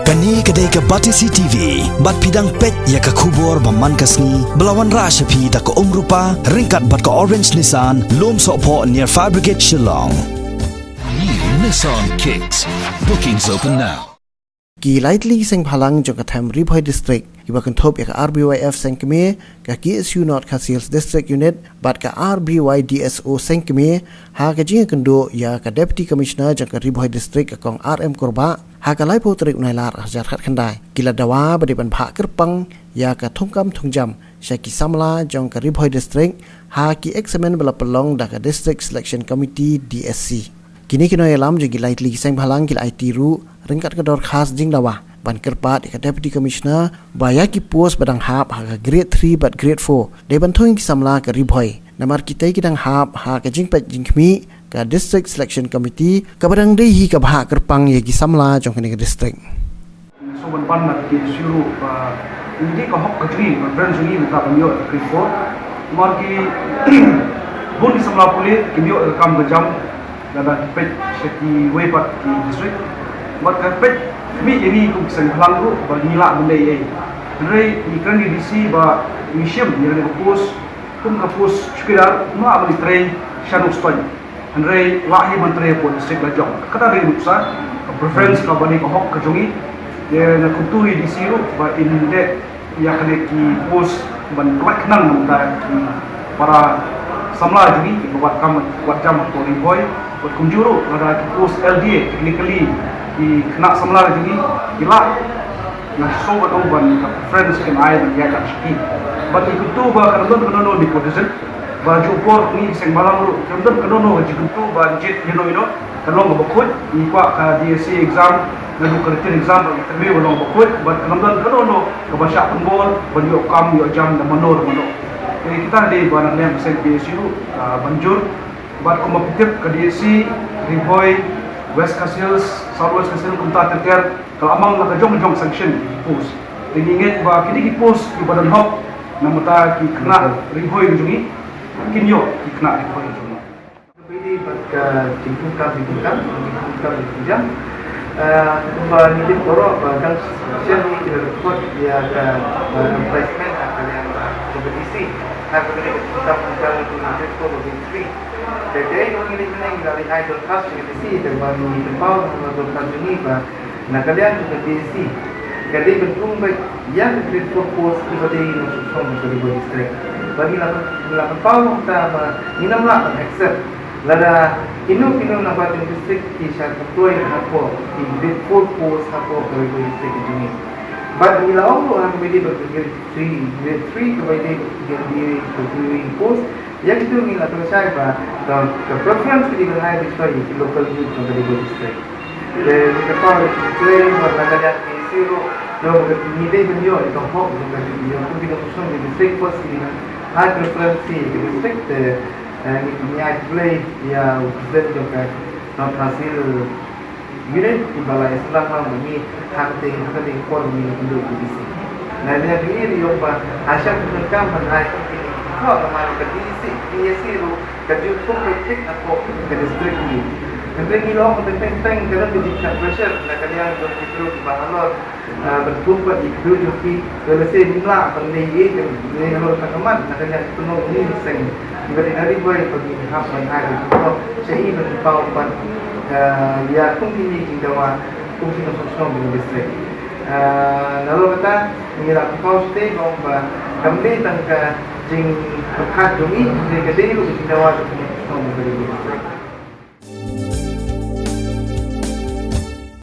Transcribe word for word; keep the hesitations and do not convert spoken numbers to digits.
Kane ka dei ka Batesi T V, bad phi dang peit ïa ka khubor ba man ka sngi, ba la wanrah sha phi da ka Umrupa, ryngkat bad ka Orange Nissan, Lumsohphoh near Fire Brigade Shillong. New Nissan Kicks. Bookings open now. Ki lai tylli ki seng bhalang jong ka Them Ri Bhoi District, kiba kynthup ïa ka R B Y F Sengkmie, ka K S U North Khasi Hills District Unit, bad ka R B Y D S O Sengkmie, ha ka jingïakynduh ïa ka Deputy Commissioner jong ka Ri Bhoi District, ka Kong R M Kurbah, ha ka laiphew tarik u Nailar ar hajar khatkhyndai, ki la dawa ba dei ban bhah kyrpang ïa ka thungkam thungjam sha ki samla jong ka Ri Bhoi District, ha ki eksamin ba la pynlong da ka District Selection Committee, D S C. Kine ki nongïalam jong ki lai tylli ki seng bhalang ki la aiti ruh ryngkat ka dorkhas jingdawa ban kyrpad ïa ka Deputy Commissioner ba ïa ki post ba dang hap ha ka Grade three bad Grade four, dei ban thung ïa ki samla ka Ri Bhoi. Namar kitei ki dang hap ha ka jingpeit jingkhmih ka District Selection Committee, kaba dang dei hi ka bhah kyrpang ïa ki samla jong kane ka district. Sngewbha ban ban na ki suru ba ngi dei ka hok ka jong ngi, ka preference jong ngi mynta ban ïoh ka Grade four. Namar ki bun ki samla pule kim ïoh ka kam ka jam lada ki peit sha kiwei pat ki district. Bad ka peit khmih ïa ngi kum ki seng bhalang ruh ba ngi lah ban leh ei ei. Hynrei ngi kren ïa D C ba ngi shim ïa kane ka post kum ka post chowkidar, ym lah ban trei sha North East. Hynrei lah hi ban trei hapoh district la jong. Kata dei nuksa ka preference kaba dei ka hok ka jong ngi. Te nga kyntu ïa D C ruh ba in dei ïa kane ki post ban khlaiñ khnang na bynta ki para samla jong ngi kiba wad kam wad jam hapoh Ri Bhoi. Bad kumjuh ruh lada ki post L D A, technically ki khynnah samla jong ngi ki lah, nga sngew ban ong ba ka preference kin ai ban ïaid lang sha ki. Bad ngi kyntu ba kan don kano kano nepotism. Ba juh por ngi ki seng bhalang ruh kan don kano kano ka jingkyntu ban jied ïano ïano. Kan long kaba khuid, ngi kwah ka D S C exam, naduh ka written exam, ka interview kan long kaba khuid, bad kan don kano kano kaba shah pynbor ban ïoh kam ïoh jam da mano da mano. Te kita dei ba na ka liang ka seng P S U ruh, ah, ban jur. Bad kumba phi tip ka D S C Ri Bhoi, West Khasi Hills, South West Khasi Hills, kumta ter ter, ka la mang la ka jong ka jong sanction ki post. Te ngi ngeit ba kine ki post kiba don hok na bynta ki khynnah Ri Bhoi ka jong ngi, kin ïoh ki khynnah Ri Bhoi ka jong ngi. Bad ka jingthungkam, jingthungkam, jingthungkam, jingthungkam. Eh, kumba ngi tip baroh ba dang shisien ngi la report ïa ka, eh, replacement ha ka liang, eh, ka D C. Ha ka liang ka jingthungkam, jingthungkam, jingthungkam, jingthungkam. Te dei ngi ngi ngi ngi la lehkai dorkhas jong ka D C, te ba ngi pynpaw na ka dorkhas jong ngi ba na ka liang jong ka D C ka dei ban thung beit ïa ka Grade four post kiba dei na shuh shong jong ka Ri Bhoi District. Ba ngi la, ngi la pynpaw nangta ba ngim lah ban accept lada kino kino na bynta jong district ki shah pyntrei hapoh ki Grade four post hapoh ka Ri Bhoi District ka jong ngi. Bad ngi la ong ruh ha kaba ïadei bad ka Grade three, Grade three kaba ïadei bad ka Grade three post, ïa kito ngi la pynshai ba ka, ka preference ka dei ban ai beit shuwa ïa ki local youth jong ka Ri Bhoi District. Te ngi kyrpad ïa ki, bad na ka liang P S U ruh, ïoh ba ngi dei ban ïoh ïa ka hok jong ka, ïa ka, ïa ka, ïa ka district first, ngi high preference ïa ka district. Te, eh, ngi, ngi ai khublei ïa u president jong ka North Khasi Hills Unit, kiba la ïaseng lang lang bad ngi ha katei, ha katei ka por ba ngi ïakynduh ïa ka D C. Nga ïa ngi ïoh ba ha sha ka pyndonkam ban ai ïa ki, ki thoh namar ka D C, D S C ruh ka ju thung beit thik hapoh ka district hi. Hynrei ngi la ong teng teng teng ka don ka jingkhang pressure na ka liang jong ki briew kiba halor, ah, ban thung beit ïa ki briew jong ki, lada lehse ngim lah ban leh ïa ki, lehse halor ka khmat na ka liang ki, ki nongïaseng. Ba dei na Ri Bhoi ba ngi hap ban ai ka jingthoh sha i ban paw ban, eh, ïa kum kine ki dawa kum ki nongshong shnong jong ka district. Eh, nalor kata ngi la pynpaw shatei ba ong ba kam dei tang ka jingpyrkhat jong i, hynrei ka dei ruh ka jingdawa jong ki nongshong shnong jong ka district.